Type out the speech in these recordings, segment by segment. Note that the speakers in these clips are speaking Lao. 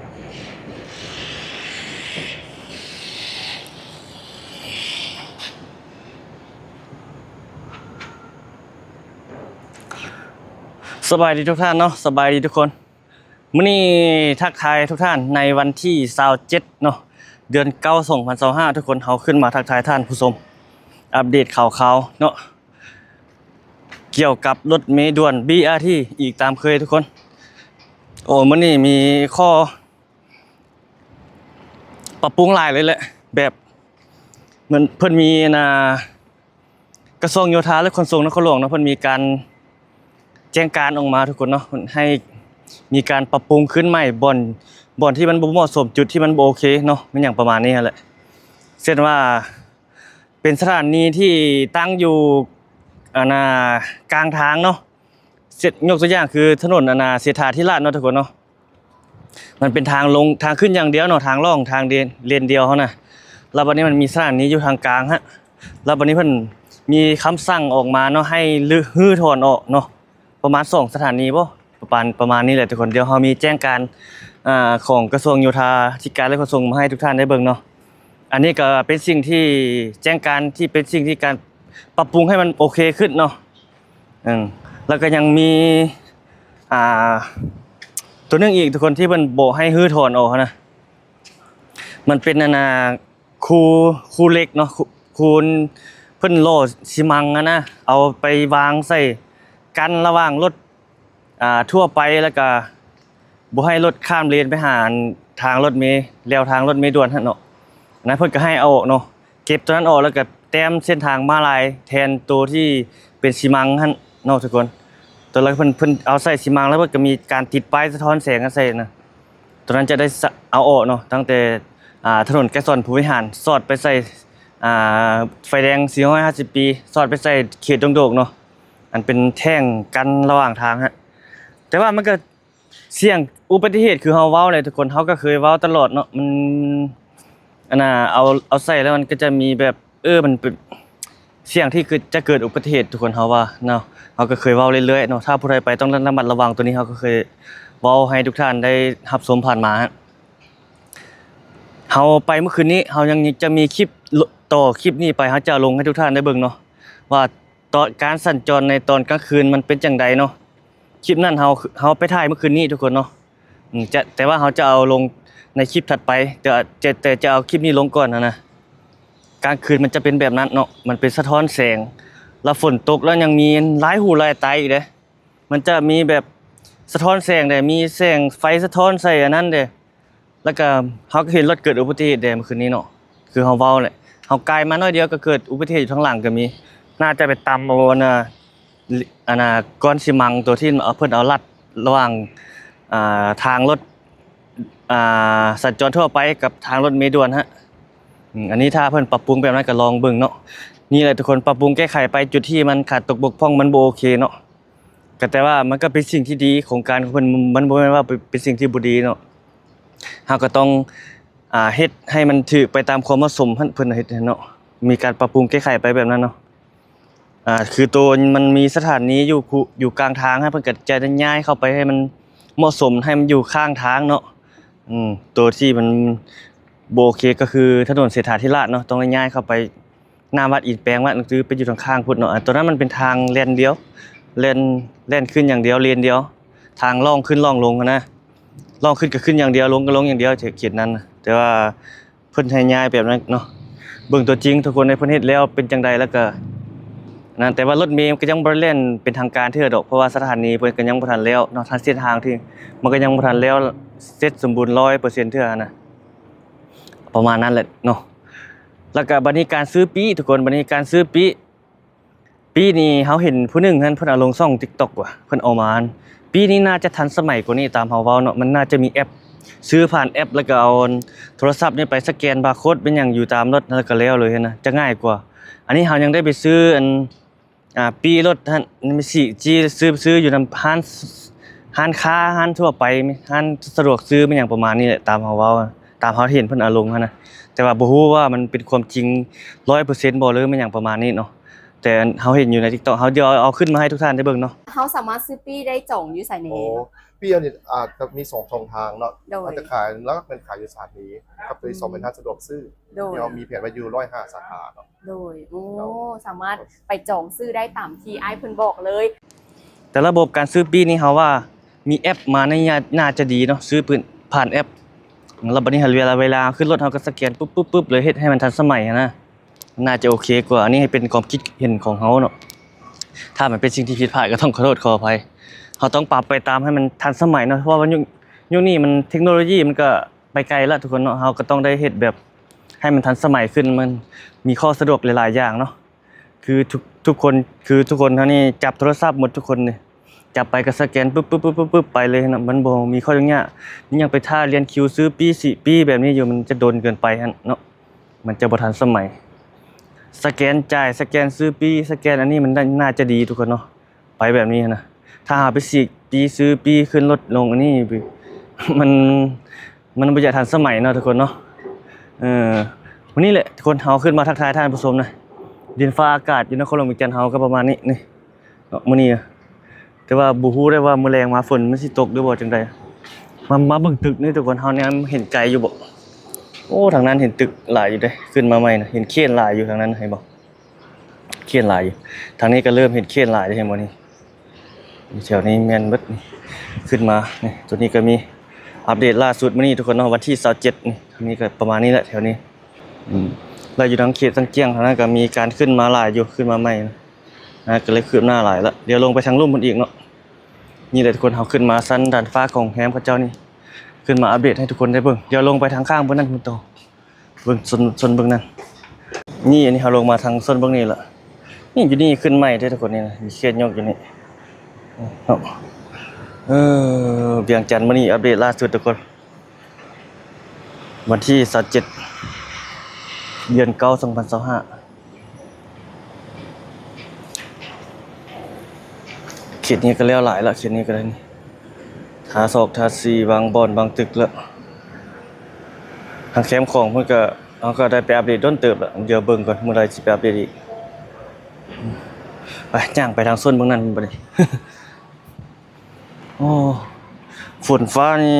ສະບາຍດີທຸກທ່ານເນາະ ສະບາຍດີທຸກຄົນ. ມື້ນີ້ທັກທາຍທຸກທ່ານໃນວັນທີຊາວເຈັດເນາະ ເດືອນເກົ້າ ສອງພັນຊາວຫ້າ ທຸກຄົນ. ເຮົາຂຶ້ນມາທັກທາຍທ່ານຜູ້ຊົມ ອັບເດດຂ່າວຄາວເນາະ ກ່ຽວກັບລົດເມດ່ວນ ບີອາທີ ອີກຕາມເຄີຍທຸກຄົນ. ໂອ້ ມື້ນີ້ມີຂໍ້ປັບປຸງຫຼາຍເລີຍແຫຼະ ແບບເໝືອນເພິ່ນມີ ອັນນ່າ ກະຊວງໂຍທາ ແລະ ຂົນສົ່ງນະຄອນຫຼວງເນາະ ເພິ່ນມີການແຈ້ງການອອກມາທຸກຄົນເນາະ ເພິ່ນໃຫ້ມີການປັບປຸງຄືນໃໝ່ ບ່ອນ ບ່ອນທີ່ມັນບໍ່ເໝາະສົມ ຈຸດທີ່ມັນບໍ່ໂອເຄເນາະ ແມ່ນຫຍັງປະມານນີ້ຫັ້ນແຫຼະ. ເຊັ່ນວ່າ ເປັນສະຖານນີທີ່ຕັ້ງຢູ່ ອັນນ່າ ກາງທາງເນາະ ເຊັ່ນ ຍົກຕົວຢ່າງຄືຖະໜົນ ອັນນ່າ ເສດຖາທິລາດເນາະທຸກຄົນເນາະ. ມັນເປັນທາງລົງ ທາງຂຶ້ນຢ່າງດຽວເນາະ ທາງລ່ອງ ທາງເດນ ເລນດຽວຫັ້ນນະ. ແລ້ວບັດນີ້ມັນມີສະຖານນີຢູ່ທາງກາງຫັ້ນ ແລ້ວບັດນີ້ເພິ່ນມີຄຳສັ່ງອອກມາເນາະ ໃຫ້ຮື້ ຮື້ຖອນອອກເນາະ ປະມານສອງສະຖານນີບໍ ປະມານ ປະມານນີ້ແຫຼະທຸກຄົນ. ດຽວເຮົາມີແຈ້ງການ ອາ ຂອງກະຊວງໂຍທາທິການ ແລະ ຂົນສົ່ງມາໃຫ້ທຸກທ່ານໄດ້ເບິ່ງເນາະ. ອັນນີ້ກໍເປັນສິ່ງທີ່ ແຈ້ງການທີ່ເປັນສິ່ງທີ່ການປັບປຸງໃຫ້ມັນໂອເຄຂຶ້ນເນາະ. ເອີ ແລ້ວກໍຍັງມີ ອ່າ ຕົວໜຶ່ງອີກທຸກຄົນ ທີ່ເພິ່ນບໍ່ໃຫ້ຮື້ຖອນອອກຫັ້ນນະ ມັນເປັນ ອັນນ່າ ຄູ ຄູເຫຼັກເນາະ ຄູ ຄູ ເພິ່ນຫຼໍ່ຊີມັງຫັ້ນນະ ເອົາໄປວາງໃສ່ກັ້ນລະຫວ່າງລົດ ອ່າ ທົ່ວໄປ ແລ້ວກະບໍ່ໃຫ້ລົດຂ້າມເລນໄປຫາທາງລົດເມ ແລວທາງລົດເມດ່ວນຫັ້ນເນາະ. ອັນນັ້ນເພິ່ນກະໃຫ້ເອົາອອກເນາະ ເກັບໂຕນັ້ນອອກ ແລ້ວກະແຕ້ມເສັ້ນທາງມ້າລາຍແທນໂຕທີ່ເປັນຊີມັງຫັ້ນເນາະທຸກຄົນ. ໂຕແລ້ວເພິ່ນ ເພິ່ນເອົາໃສ່ຊີມັງ ແລ້ວເພິ່ນກະມີການຕິດປ້າຍສະທ້ອນແສງໃສ່ນະ ໂຕນັ້ນຈະໄດ້ສະ ເອົາອອກເນາະ ຕັ້ງແຕ່ ອ່າ ຖະໜົນໄກສອນພົມວິຫານ ສອດໄປໃສ່ ອ່າ ໄຟແດງສີ່ຮ້ອຍຫ້າສິບປີ ສອດໄປໃສ່ເຂດດົງໂດກເນາະ ອັນເປັນແທ່ງກັ້ນລະຫວ່າງທາງຫັ້ນ. ແຕ່ວ່າມັນກະສ່ຽງອຸບັດຕິເຫດ ຄືເຮົາເວົ້າແຫຼະທຸກຄົນ ເຮົາກະເຄີຍເວົ້າຕະຫຼອດເນາະ ມັນ ອັນນ່າ ເອົາ ເອົາໃສ່ແລ້ວມັນກະຈະມີແບບ ເອີ ມັນເປັນ ສ່ຽງທີ່ຈະເກີດອຸບັດຕິເຫດທຸກຄົນ ເຮົາວ່າເນາະ ເຮົາກໍເຄີຍເວົ້າເລື້ອຍໆເນາະ. ຖ້າຜູ້ໃດໄປຕ້ອງລະມັດລະວັງ ໂຕນີ້ເຮົາກໍເຄີຍເວົ້າໃຫ້ທຸກທ່ານໄດ້ຮັບຊົມຜ່ານມາ. ເຮົາໄປມື້ຄືນນີ້ ເຮົາຍັງຈະມີຄລິບຕໍ່ຄລິບນີ້ໄປ ເຮົາຈະເອົາລົງໃຫ້ທຸກທ່ານໄດ້ເບິ່ງເນາະ ວ່າຕອນການສັນຈອນໃນຕອນກາງຄືນມັນເປັນຈັ່ງໃດເນາະ. ຄລິບນັ້ນເຮົາ ເຮົາໄປຖ່າຍມື້ຄືນນີ້ທຸກຄົນເນາະ. ອືມ ຈະ ແຕ່ວ່າເຮົາຈະເອົາລົງໃນຄລິບຖັດໄປ ແຕ່ ແຕ່ ແຕ່ຈະເອົາຄລິບນີ້ລົງກ່ອນຫັ້ນນະ. ກາງຄືນມັນຈະເປັນແບບນັ້ນເນາະ ມັນເປັນສະທ້ອນແສງ ແລ້ວຝົນຕົກ ແລ້ວຍັງມີຫຼາຍຫູຫຼາຍຕາອີກເດ້. ມັນຈະມີແບບສະທ້ອນແສງເດ້ ມີແສງໄຟສະທ້ອນໃສ່ອັນນັ້ນເດ້. ແລ້ວກະເຮົາກະເຫັນລົດເກີດອຸບັດຕິເຫດເດ້ມື້ຄືນນີ້ເນາະ ຄືເຮົາເວົ້າແຫຼະ ເຮົາກາຍມາໜ້ອຍດຽວກະເກີດອຸບັດຕິເຫດຢູ່ທາງຫຼັງກະມີ. ໜ້າຈະໄປຕຳເອົາ ອັນນ່າ ອັນນ່າ ກ້ອນຊີມັງໂຕທີ່ເພິ່ນເອົາລັດລະຫວ່າງ ອ່າ ທາງລົດ ອ່າ ສັນຈອນທົ່ວໄປກັບທາງລົດເມດ່ວນຫັ້ນ. ອືມ ອັນນີ້ຖ້າເພິ່ນປັບປຸງແບບນັ້ນກະລອງເບິ່ງເນາະ. ນີ້ແຫຼະທຸກຄົນ ປັບປຸງແກ້ໄຂໄປຈຸດທີ່ມັນຂາດຕົກບົກຜ່ອງ ມັນບໍ່ໂອເຄເນາະ. ກະແຕ່ວ່າມັນກະເປັນສິ່ງທີ່ດີ ໂຄງການຂອງເພິ່ນ ມັນບໍ່ແມ່ນວ່າເປັນ ເປັນສິ່ງທີ່ບໍ່ດີເນາະ. ເຮົາກະຕ້ອງ ອ່າ ເຮັດໃຫ້ມັນຖືກໄປຕາມຄວາມເໝາະສົມຫັ້ນ ເພິ່ນເຮັດເນາະ ມີການປັບປຸງແກ້ໄຂໄປແບບນັ້ນເນາະ. ອ່າ ຄືໂຕມັນມີສະຖານນີຢູ່ ຢູ່ກາງທາງ ໃຫ້ເພິ່ນກະຈະໄດ້ຍ້າຍເຂົ້າໄປໃຫ້ມັນເໝາະສົມ ໃຫ້ມັນຢູ່ຂ້າງທາງເນາະ. ອືມ ໂຕທີ່ມັນບໍ່ໂອເຄກະຄືຖະໜົນເສດຖາທິລາດເນາະ ຕ້ອງໄດ້ຍ້າຍເຂົ້າໄປ ໜ້າວັດອິນແປງວັດ ຄືໄປຢູ່ທາງຂ້າງພຸ້ນເນາະ. ອັນໂຕນັ້ນມັນເປັນທາງແລ່ນດຽວ ແລ່ນ ແລ່ນຂຶ້ນຢ່າງດຽວ ເລນດຽວ ທາງລ່ອງຂຶ້ນລ່ອງລົງຫັ້ນນະ ລ່ອງຂຶ້ນກະຂຶ້ນຢ່າງດຽວ ລົງກະລົງຢ່າງດຽວ ເຂດນັ້ນນະ. ແຕ່ວ່າເພິ່ນໃຫ້ຍ້າຍແບບນັ້ນເນາະ. ເບິ່ງຕົວຈິງທຸກຄົນເດ້ ເພິ່ນເຮັດແລ້ວເປັນຈັ່ງໃດ ແລ້ວກະນັ້ນ ແຕ່ວ່າລົດເມກະຍັງບໍ່ໄດ້ແລ່ນເປັນທາງການເທື່ອດອກ ເພາະວ່າສະຖານນີເພິ່ນກະຍັງບໍ່ທັນແລ້ວເນາະ ທາງເສັ້ນທາງທີ່ມັນກະຍັງບໍ່ທັນແລ້ວເສັດສົມບູນຮ້ອຍເປີເຊັນເທື່ອຫັ້ນນະ ປະມານນັ້ນແຫຼະເນາະ. ແລ້ວກະບັດນີ້ການຊື້ປີ້ທຸກຄົນ ບັດນີ້ການຊື້ປີ້ ປີ້ນີ້ເຮົາເຫັນຜູ້ໜຶ່ງຫັ້ນ ເພິ່ນເອົາລົງຊ່ອງຕິກຕັອກວ່າ ເພິ່ນເອົາມາ ປີ້ນີ້ໜ້າຈະທັນສະໄໝກວ່ານີ້ ຕາມເຮົາເວົ້າເນາະ ມັນໜ້າຈະມີແອັບ ຊື້ຜ່ານແອັບ ແລ້ວກະເອົາໂທລະສັບນີ້ໄປສະແກນບາໂຄດແມ່ນຫຍັງຢູ່ຕາມລົດ ແລ້ວກະແລ້ວເລີຍຫັ້ນນະ ຈະງ່າຍກວ່າ. ອັນນີ້ເຮົາຍັງໄດ້ໄປຊື້ ອັນ ອ່າ ປີ້ລົດຫັ້ນ ມີສີ່ ຈີ້ ຊື້ ຊື້ຢູ່ນຳຮ້ານ ຮ້ານຄ້າ ຮ້ານທົ່ວໄປ ຮ້ານສະດວກຊື້ ແມ່ນຫຍັງປະມານນີ້ແຫຼະ ຕາມເຮົາເວົ້າ ຕາມເຮົາເຫັນເພິ່ນເອົາລົງຫັ້ນນະ. ແຕ່ວ່າບໍ່ຮູ້ວ່າມັນເປັນຄວາມຈິງຮ້ອຍເປີເຊັນບໍ່ ຫຼືແມ່ນຫຍັງປະມານນີ້ເນາະ. ແຕ່ເຮົາເຫັນຢູ່ໃນ TikTok ເຮົາ ດຽວເອົາຂຶ້ນມາໃຫ້ທຸກທ່ານໄດ້ເບິ່ງເນາະ. ເຮົາສາມາດຊື້ປີ້ໄດ້ ຈອງຢູ່ໃສແດ່? ໂອ້ ປີ້ອັນນີ້ ອາດຈະມີສອງຊ່ອງທາງເນາະ. ໂດຍ ເຮົາຈະຂາຍຫຼັກໆ ແມ່ນຂາຍຢູ່ສະຖານີກັບໂຕທີ່ສອງ ອືມ ເປັນຮ້ານສະດວກຊື້. ໂດຍ ທີ່ເຮົາມີແຜນໄວ້ຢູ່ຮ້ອຍຫ້າສາຂາເນາະ. ໂດຍ ໂອ້ ເຈົ້າ ສາມາດໄປຈອງຊື້ໄດ້ຕາມທີ່ອ້າຍເພິ່ນບອກເລີຍ. ແຕ່ລະບົບການຊື້ປີ້ນີ້ ເຮົາວ່າມີແອັບມາໃນ ໜ້າຈະດີເນາະ, ຊື້ປຶ້ນຜ່ານແອັບ. ແລ້ວບັດນີ້ ເວລາ ເວລາຂຶ້ນລົດ ເຮົາກໍສະແກນປຶບໆໆເລີຍ, ເຮັດໃຫ້ມັນທັນສະໄໝຫັ້ນນະ. ໜ້າຈະໂອເຄກວ່າ. ອັນນີ້ໃຫ້ເປັນຄວາມຄິດເຫັນຂອງເຮົາເນາະ. ຖ້າມັນເປັນສິ່ງທີ່ຜິດພາດກໍຕ້ອງຂໍໂທດຂໍອະໄພ. ເຮົາຕ້ອງປັບໄປຕາມໃຫ້ມັນທັນສະໄໝເນາະ, ເພາະວ່າຍຸກ ຍຸກນີ້ມັນ ເທັກໂນໂລຢີມັນກໍໄປໄກແລ້ວທຸກຄົນເນາະ. ເຮົາກໍຕ້ອງໄດ້ເຮັດແບບໃຫ້ມັນທັນສະໄໝຂຶ້ນ, ມັນມີຂໍ້ສະດວກຫຼາຍໆຢ່າງເນາະ. ຄືທຸກ ທຸກຄົນ ຄືທຸກຄົນເຮົານີ້ຈັບໂທລະສັບໝົດທຸກຄົນນີ້, ຈັບໄປກໍສະແກນປຶບໆໆໆໄປເລີຍເນາະ. ມັນບໍ່ມີຂໍ້ຫຍຸ້ງຍາກ. ຍັງໄປຖ້າລຽນຄິວຊື້ປີ້ ຊື້ປີ້ແບບນີ້ຢູ່, ມັນຈະດົນເກີນໄປຫັ້ນເນາະ. ມັນຈະບໍ່ທັນສະໄໝ. ສະແກນຈ່າຍ ສະແກນຊື້ປີ້ ສະແກນອັນນີ້ ມັນໜ້າຈະດີທຸກຄົນເນາະ, ໄປແບບນີ້ນະ. ຖ້າເຮົາໄປສີກປີ້ ຊື້ປີ້ ຂຶ້ນລົດລົງອັນນີ້ ມັນ ມັນບໍ່ຢາກທັນສະໄໝເນາະທຸກຄົນເນາະ. ເອີ ມື້ນີ້ແຫຼະທຸກຄົນ ເຮົາຂຶ້ນມາທັກທາຍທ່ານຜູ້ຊົມນະ. ດິນຟ້າອາກາດຢູ່ນະຄອນຫຼວງວຽງຈັນເຮົາກໍປະມານນີ້ນີ້ເນາະ ມື້ນີ້ນະ. ແຕ່ວ່າບໍ່ຮູ້ໄດ້ວ່າມື້ແລງມາຝົນມັນຊິຕົກຫຼືບໍ່ຈັ່ງໃດ. ມາ ມາເບິ່ງຕຶກນີ້ທຸກຄົນ, ເຮົາແນມເຫັນໄກຢູ່ບໍ່? ໂອ້ ທາງນັ້ນເຫັນຕຶກຫຼາຍຢູ່ເດ້, ຂຶ້ນມາໃໝ່ນະ. ເຫັນເຂນຫຼາຍຢູ່ທາງນັ້ນ, ເຫັນບໍ່? ເຂນຫຼາຍຢູ່. ທາງນີ້ກໍເລີ່ມເຫັນເຂນຫຼາຍແລ້ວ, ເຫັນບໍ່ນີ້? ແຖວນີ້ແມ່ນເບິດນີ້. ຂຶ້ນມານີ້ ໂຕນີ້ກໍມີອັບເດດລ່າສຸດມື້ນີ້ທຸກຄົນເນາະ, ວັນທີຊາວເຈັດນີ້. ນີ້ກໍປະມານນີ້ແຫຼະແຖວນີ້. ອືມ ແລ້ວຢູ່ທາງເຂດສັງຈຽງທາງນັ້ນກໍມີການຂຶ້ນມາຫຼາຍຢູ່, ຂຶ້ນມາໃໝ່ນະ, ກໍເລີຍຄືບໜ້າຫຼາຍລະ. ດຽວລົງໄປທາງລຸ່ມພຸ້ນອີກເນາະ. ນີ້ແຫຼະທຸກຄົນ, ເຮົາຂຶ້ນມາຊັ້ນດາດຟ້າຂອງໂຮງແຮມເຂົາເຈົ້ານີ້, ຂຶ້ນມາອັບເດດໃຫ້ທຸກຄົນໄດ້ເບິ່ງ. ດຽວລົງໄປທາງຂ້າງເບື້ອງນັ້ນພຸ້ນຕໍ່. ເບິ່ງໂຊນ ໂຊນເບື້ອງນັ້ນ. ນີ້ ອັນນີ້ເຮົາລົງມາທາງໂຊນເບື້ອງນີ້ລະ. ນີ້ ຢູ່ນີ້ຂຶ້ນໃໝ່ເດ້ທຸກຄົນ, ນີ້ນະ ມີເຂດຍົກຢູ່ນີ້ເນາະ. ເອີ ວຽງຈັນມື້ນີ້ອັບເດດລ່າສຸດທຸກຄົນ, ວັນທີຊາວເຈັດ ເດືອນເກົ້າ ສອງພັນຊາວຫ້າ. ເຂດນີ້ກໍແລ້ວຫຼາຍແລ້ວ, ເຂດນີ້ກໍໄດ້ນີ້ ທາຊອກທາສີ ວາງບ່ອນວາງຕຶກແລ້ວ. ທາງແຄມຂອງເພິ່ນກໍ ເຮົາກໍໄດ້ໄປອັບເດດດົນເຕີບແລ້ວ. ດຽວເບິ່ງກ່ອນ ມື້ໃດຊິໄປອັບເດດອີກ. ໄປ ຍ່າງໄປທາງໂຊນເບື້ອງນັ້ນບັດນີ້. ໂອ້ ຝົນຟ້ານີ້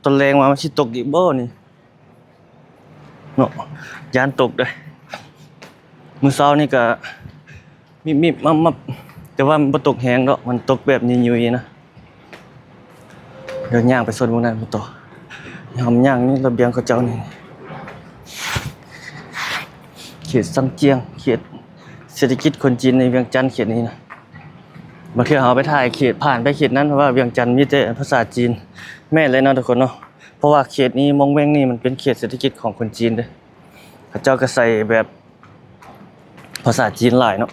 ຕອນແລງມາມັນຊິຕົກອີກບໍ່ນີ້ເນາະ? ຢ້ານຕົກເດ້. ມື້ເຊົ້ານີ້ກະມິບໆມັບໆ ແຕ່ວ່າມັນບໍ່ຕົກແຮງດອກ, ມັນຕົກແບບຫຍຸ້ຍໆນະ. ດຽວຍ່າງໄປໂຊນເບື້ອງນັ້ນພຸ້ນຕໍ່. ເຮົາຍ່າງນີ້ລະບຽງເຂົາເຈົ້ານີ້ ເຂດສັງຈຽງ ເຂດເສດຖະກິດຄົນຈີນໃນວຽງຈັນ ເຂດນີ້ນະ. ບາງເທື່ອເຮົາໄປຖ່າຍເຂດ ຜ່ານໄປເຂດນັ້ນ ເພາະວ່າວຽງຈັນມີແຕ່ພາສາຈີນ. ແມ່ນແຫຼະເນາະທຸກຄົນເນາະ, ເພາະວ່າເຂດນີ້ ມອງແວງນີ້ ມັນເປັນເຂດເສດຖະກິດຂອງຄົນຈີນເດ້. ເຂົາເຈົ້າກໍໃຊ້ແບບພາສາຈີນຫຼາຍເນາະ,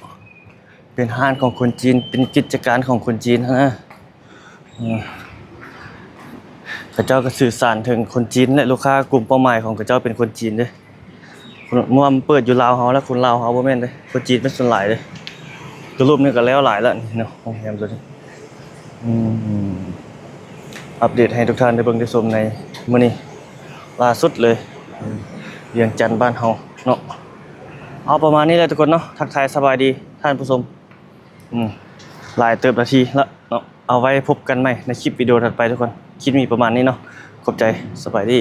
ເປັນຮ້ານຂອງຄົນຈີນ ເປັນກິດຈະການຂອງຄົນຈີນຫັ້ນນະ. ເອີ ເຂົາເຈົ້າກໍສື່ສານເຖິງຄົນຈີນ ແລະ ລູກຄ້າກຸ່ມເປົ້າໝາຍຂອງເຂົາເຈົ້າເປັນຄົນຈີນເດ້. ເພາະວ່າມັນເປີດຢູ່ລາວເຮົາ ແລະ ຄົນລາວເຮົາບໍ່ແມ່ນເດ້, ຄົນຈີນເປັນສ່ວນຫຼາຍເດ້. ຕົວຮູບນີ້ກໍແລ້ວຫຼາຍແລ້ວນີ້ເນາະ, ໂຮງແຮມຕົວນີ້. ອືມ ອັບເດດໃຫ້ທຸກທ່ານໄດ້ເບິ່ງໄດ້ຊົມໃນມື້ນີ້ລ່າສຸດເລີຍ, ວຽງຈັນບ້ານເຮົາເນາະ. ເອົາ ປະມານນີ້ແຫຼະທຸກຄົນເນາະ, ທັກທາຍສະບາຍດີທ່ານຜູ້ຊົມ. ອືມ ຫຼາຍເຕີບນາທີລະເນາະ, ເອົາໄວ້ພົບກັນໃໝ່ໃນຄລິບວິດີໂອຖັດໄປທຸກຄົນ. ຄລິບນີ້ປະມານນີ້ເນາະ, ຂອບໃຈ, ສະບາຍດີ.